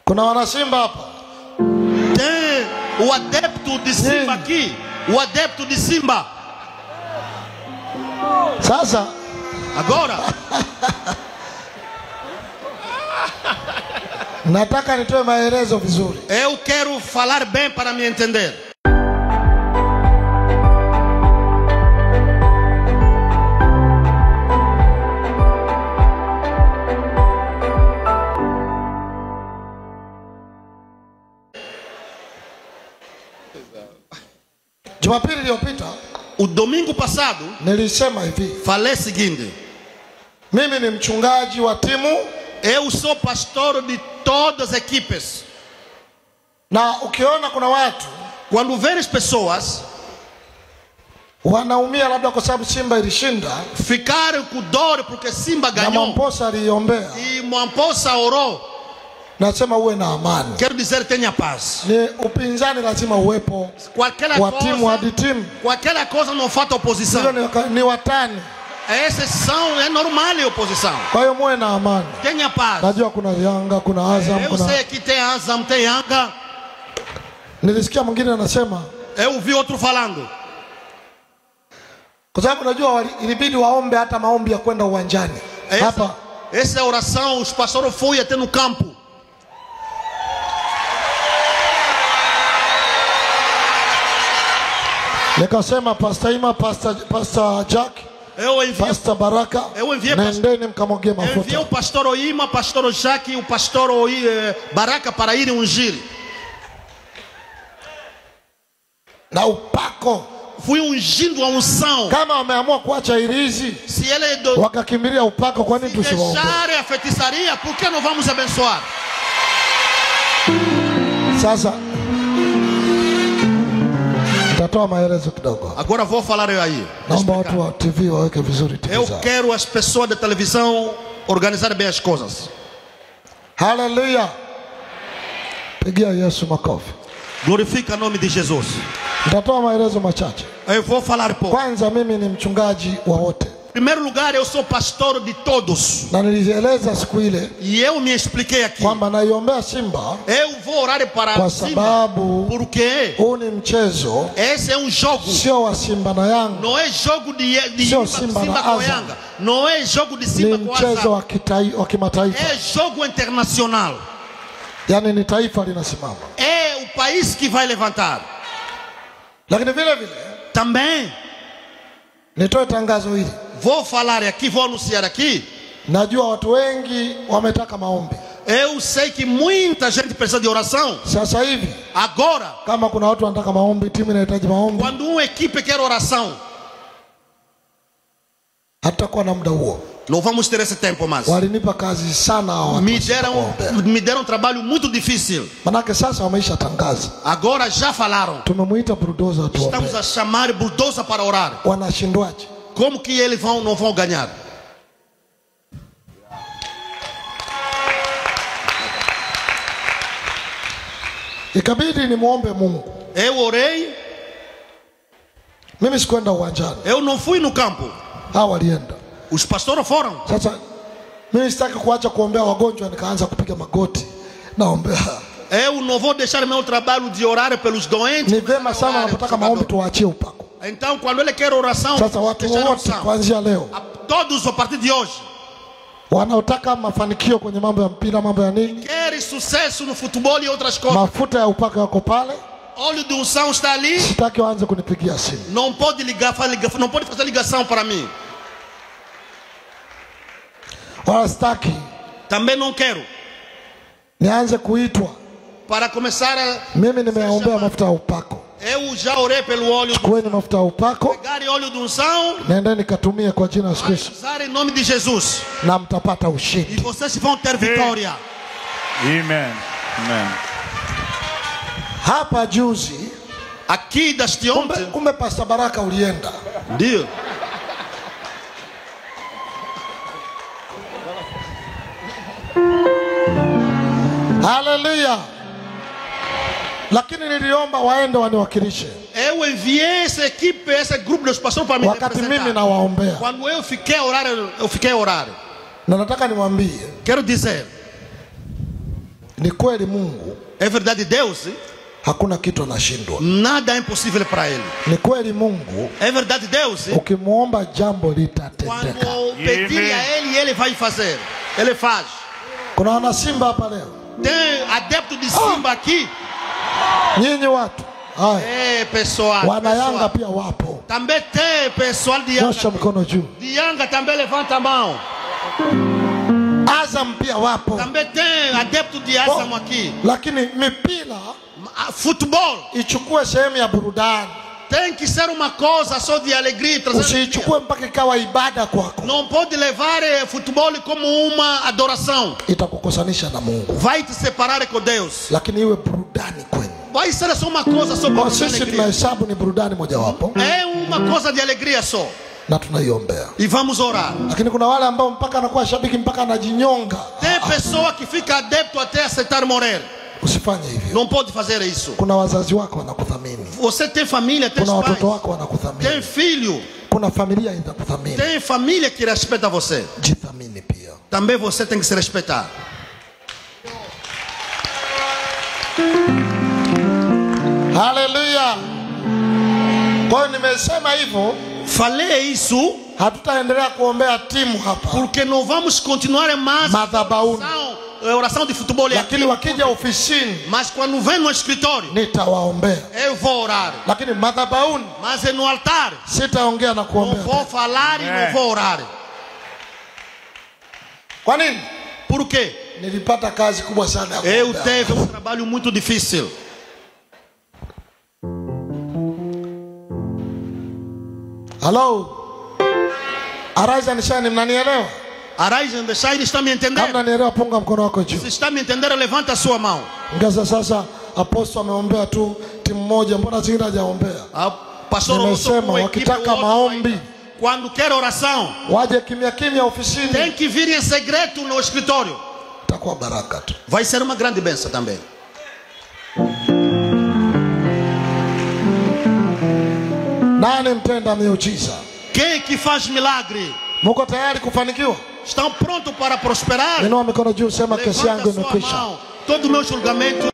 Kuna wanasimba hapa? Tem o adepto de Simba aqui. O adepto de Simba. Sasa. Agora. Nataka nitoe maelezo vizuri. Eu quero falar bem para me entender. Jumapili iliyopita, o domingo passado, nilisema hivi. Falei o seguinte. Mimi ni mchungaji wa timu. Eu sou pastor de todas as equipes. Na ukiona kuna watu, quando veres pessoas wanaumia labda kwa sababu Simba ilishinda, ficaram com dor porque Simba ganhou. Na Mwamposa aliombea. E Mwamposa orou. Nasema uwe na amani. Quero dizer, tenha paz. Ni upinzani lazima uwepo. Wa timu hadi timu. Qualquer coisa não falta oposição. Ni watani. Esses são, é normal a oposição. Kwa hiyo muwe na amani. Tenha paz. Najua kuna Yanga, kuna Azam, Eu kuna sei que tem Azam, tem Yanga. Nilisikia mwingine anasema. Eu vi outro falando. Kwa sababu najua ilibidi waombe hata maombi ya kwenda uwanjani. Hapa. Essa oração os pastores foi até no campo. Nikasema Pastor Ima, Pastor Jack, eu enviei, Pastor Baraka, eu enviei, nendeni mkamwagie mafuta. Eu enviei o pastor Ima, pastor Jack e o pastor Baraka para irem ungir. Na upako. Fui ungindo a unção. Kama wameamua kuacha irizi, se ele do, wakakimbilia upako, kwa nini tusiwaombe? Deixar a feitiçaria, por que não vamos abençoar? Sasa nitatoa maelezo kidogo. Agora vou falar eu aí. Naomba watu wa TV waweke vizuri TV Eu zao. Quero as pessoas da televisão organizar bem as coisas. Haleluya. Pigia Yesu makofi. Glorifica o nome de Jesus. Nitatoa maelezo machache. Eu vou falar pouco. Kwanza mimi ni mchungaji wa wote. Em primeiro lugar, eu sou pastor de todos. Na nilieleza siku ile. E eu me expliquei aqui. Kwamba naiombea Simba. Eu vou orar para kwa Simba. Sababu porque huu ni mchezo. Esse é um jogo. Sio wa Simba na Yanga. Não é jogo de sio Simba, Simba na com Azam. Yanga. Não é jogo de Simba ni com mchezo Azam. wa kimataifa. É jogo internacional. Yani ni taifa linasimama. É o país que vai levantar. Lakini vile vile também nitoe tangazo hili. Vou falar aqui, vou anunciar aqui. Najua watu wengi wametaka maombi. Eu sei que muita gente precisa de oração. Sasa hivi, agora, kama kuna watu wanataka maombi, timu inahitaji maombi. Quando uma equipe quer oração, hatutakuwa na muda huo. Não vamos ter esse tempo mais. Walinipa kazi sana hao. Me deram um trabalho muito difícil. Manake sasa wameishatangaza. Agora já falaram. Tumemuita Bulldozer tuombe. Estamos a chamar Bulldozer para orar. Wanashindwaje? Como que eles não vão ganhar? Ikabidi nimuombe Mungu. Eu orei. Mimi sikuenda uwanjani. Eu não fui no campo. Hao walienda. Os pastores foram. Sasa mimi sitaki kuacha kuombea wagonjwa nikaanza kupiga magoti. Naombea. Eu não vou deixar meu trabalho de orar pelos doentes. Ni vema sana napotaka maombi tuwaachie upako. Então quando ele quer oração, sasa watu wote kuanzia leo, todos a partir de hoje, wanaotaka mafanikio kwenye mambo ya mpira, mambo ya nini, querem sucesso no futebol e outras coisas, mafuta ya upako yako pale. Óleo de unção está ali. Sitaki waanze kunipigia simu. Não pode ligar, não pode fazer ligação para mim. Wala sitaki. Também não quero. Nianze kuitwa. Para começar a mimi nimeombea mafuta ya upako. Eu já orei pelo óleo. Chukueni mafuta ya upako. Pegar óleo de unção. Nendeni katumie kwa jina la Yesu Kristo. Usar em nome de Jesus. Na mtapata ushindi. E vocês vão ter vitória. Amen. Amen. Hapa juzi, aqui deste ontem, kumbe Pastor Baraka ulienda. Ndio. Haleluya. Lakini niliomba waende waniwakilishe. Eu enviei essa equipe, esse grupo de pastores para me wakati representar. Mimi nawaombea. Quando eu fiquei a orar, eu fiquei a orar. Na nataka niwaambie. Quero dizer, Ni kweli Mungu. É verdade, Deus. Hakuna kitu anashindwa. Nada é impossível para ele. Ni kweli Mungu. É verdade, Deus. Ukimuomba jambo litatendeka. Quando pedir a ele, ele vai fazer. Ele faz. Kuna wana Simba hapa leo. Tem adepto de Simba aqui. Nyinyi watu. É, pessoal. Wana Yanga pia wapo. Também tem pessoal de Yanga. Nyosha mkono juu. De Yanga também levanta a mão. Azam pia wapo. Também tem adepto de Azam aqui. Lakini mipira, futebol, ichukue sehemu ya burudani. Tem que ser uma coisa só de alegria. Usiichukue mpaka ikawa ibada kwako. Não pode levar futebol como uma adoração. Itakukosanisha na Mungu. Vai te separar com Deus. Lakini iwe burudani kwenu. Vai ser só uma coisa só para sisi tunahesabu ni burudani mojawapo. É uma coisa de alegria só. Na tunaiombea. E vamos orar. Lakini kuna wale ambao mpaka anakuwa shabiki mpaka anajinyonga. Tem pessoa que fica adepto até aceitar morrer. Usifanye hivyo. Não pode fazer isso. Kuna wazazi wako wanakuthamini. Você tem família, tem kuna pais. Watoto wako wanakuthamini. Tem filho. Kuna familia inakuthamini. Tem família que respeita você. Jithamini pia. Também você tem que se respeitar. Haleluya. Kwa hiyo nimesema hivyo. Falei isso. Hatutaendelea kuombea timu hapa. Porque não vamos continuar mais madhabahuni. Oração de futebol aqui. Lakini wakija ofisini, mas quando vem no escritório, nitawaombea. Eu vou orar. Lakini madhabahuni, mas no altar, sitaongea na kuombea. Não vou falar e não vou orar. Kwa nini? Por quê? Nilipata kazi kubwa sana ya kuombea. Eu tive trabalho muito difícil. Hello. Arise and shine, mnanielewa? Arise and shine, está me entendendo? Kama mnanielewa, punga mkono wako juu. Se está me entendendo, levanta a sua mão. Ngaza sasa apostol ameombea tu timu moja, mbona zingine hajaombea? Pastor, nimesema wakitaka maombi, quando quer oração, waje kimya kimya ofisini. Tem que vir em segredo no escritório. Itakuwa baraka tu. Vai ser uma grande bênção também. Nani mtenda miujiza? Quem que faz milagre? Mko tayari kufanikiwa? Estão prontos para prosperar? Inua mikono juu, sema kesi yangu imekwisha. Todo o meu julgamento